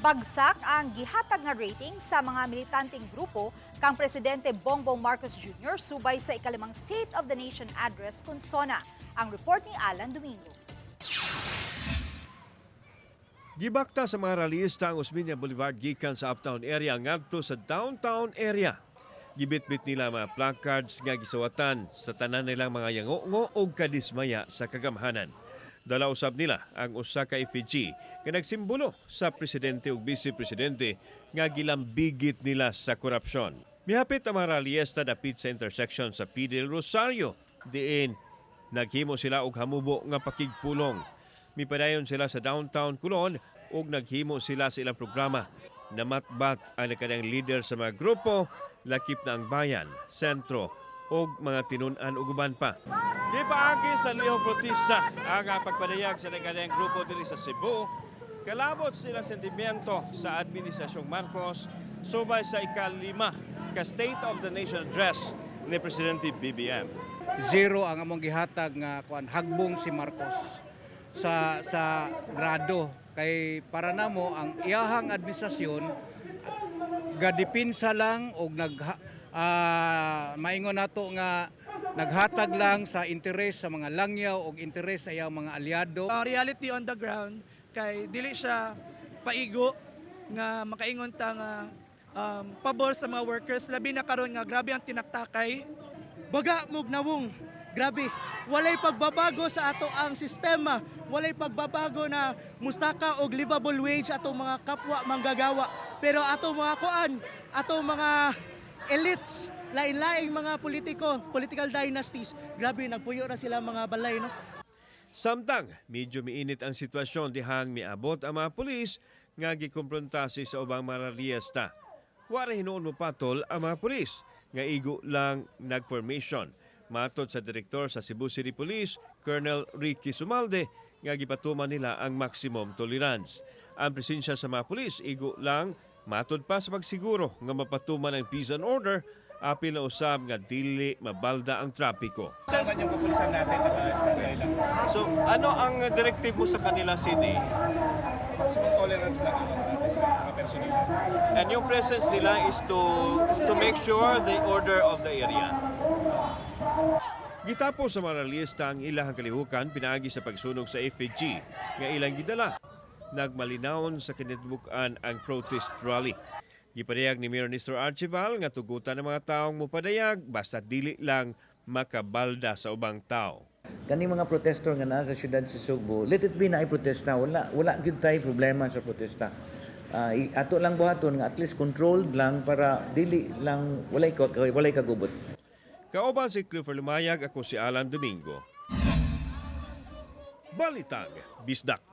Bagsak ang gihatag nga rating sa mga militanteng grupo kang Presidente Bongbong Marcos Jr. subay sa ikalimang State of the Nation Address kon SONA. Ang report ni Alan Domingo. Gibakta sa mga rallyista ang Osmeña Boulevard gikan sa uptown area ngadto sa downtown area. Gibitbit nila mga placards nga gisawatan sa tanan nilang mga yango-ngo og kadismaya sa kagamhanan. Dala usab nila ang usa ka effigy nga nagsimbolo sa presidente ug vice presidente nga gilambigit nila sa korupsyon. Mihapit ang mga rallyista dapit sa intersection sa P. del Rosario, diin naghimo sila og hamubo nga pakigpulong. Mipadayon sila sa downtown Colon ug naghimo sila sa ilang programa. Namatbat ang nakadang leader sa mga grupo, lakip na ang bayan, sentro ug mga tinun-an ug uban pa. Gipaagi sa lihok protesta ang pagpadayag sa nakadang grupo diri sa Cebu. Kalabot sila sentimiento sa Administrasyong Marcos subay sa 5 ka State of the Nation Address ni Presidente BBM. 0 ang among gihatag nga kuan, hagbong si Marcos sa grado, kay para namo ang iyahang administrasyon gadipinsa lang og nag maingon nato nga naghatag lang sa interes sa mga langyaw og interes sa iyang mga aliado. Reality on the ground kay dili siya paigo nga makaingon ta nga pabor sa mga workers, labi na karon nga grabe ang tinaktakay. Baga mog nawong. Grabe, walay pagbabago sa ato ang sistema, walay pagbabago na mustaka og livable wage atong mga kapwa manggagawa. Pero ato mga kuan, ato mga elites, lain-laing mga politiko, political dynasties, grabe, nagpuyo na sila mga balay, no? Samtang medyo miinit ang sitwasyon dihang miabot ang mga pulis nga gikompronta sa ubang mga rallyista. Wara hinuon mo patol ang mga pulis nga igo lang nagformation. Matod sa direktor sa Cebu City Police, Colonel Ricky Sumalde, nga gipatuman nila ang maximum tolerance. Ang presensya sa mga pulis igo lang matod pa sa pagsiguro nga mapatuman ang peace and order, apil na usab nga dili mabalda ang trapiko. Dapat yung kapulisan natin naka-standby lang. So, ano ang directive mo sa kanila, City? Maximum tolerance lang ang ano natin, mga personnel natin. And yung presence nila is to make sure the order of the area. Gitapos sa mga rallyista ang ilahang kalihukan pinaagi sa pagsunog sa effigy nga ilang gidala. Nagmalinawon sa kinatibuk-an ang protest rally. Gipadayag ni Mayor Nestor Archival nga tugutan ng mga taong mupadayag basta dili lang makabalda sa ubang tao. Kani mga protestor nga naa sa syudad sa Sugbo, let it be na ay protesta, wala wala gyud tay problema sa protesta. Ato lang buhaton nga at least controlled lang para dili lang walay kagubot. Kauban si Clifford Lumayag, ako si Alan Domingo. Balitang Bisdak.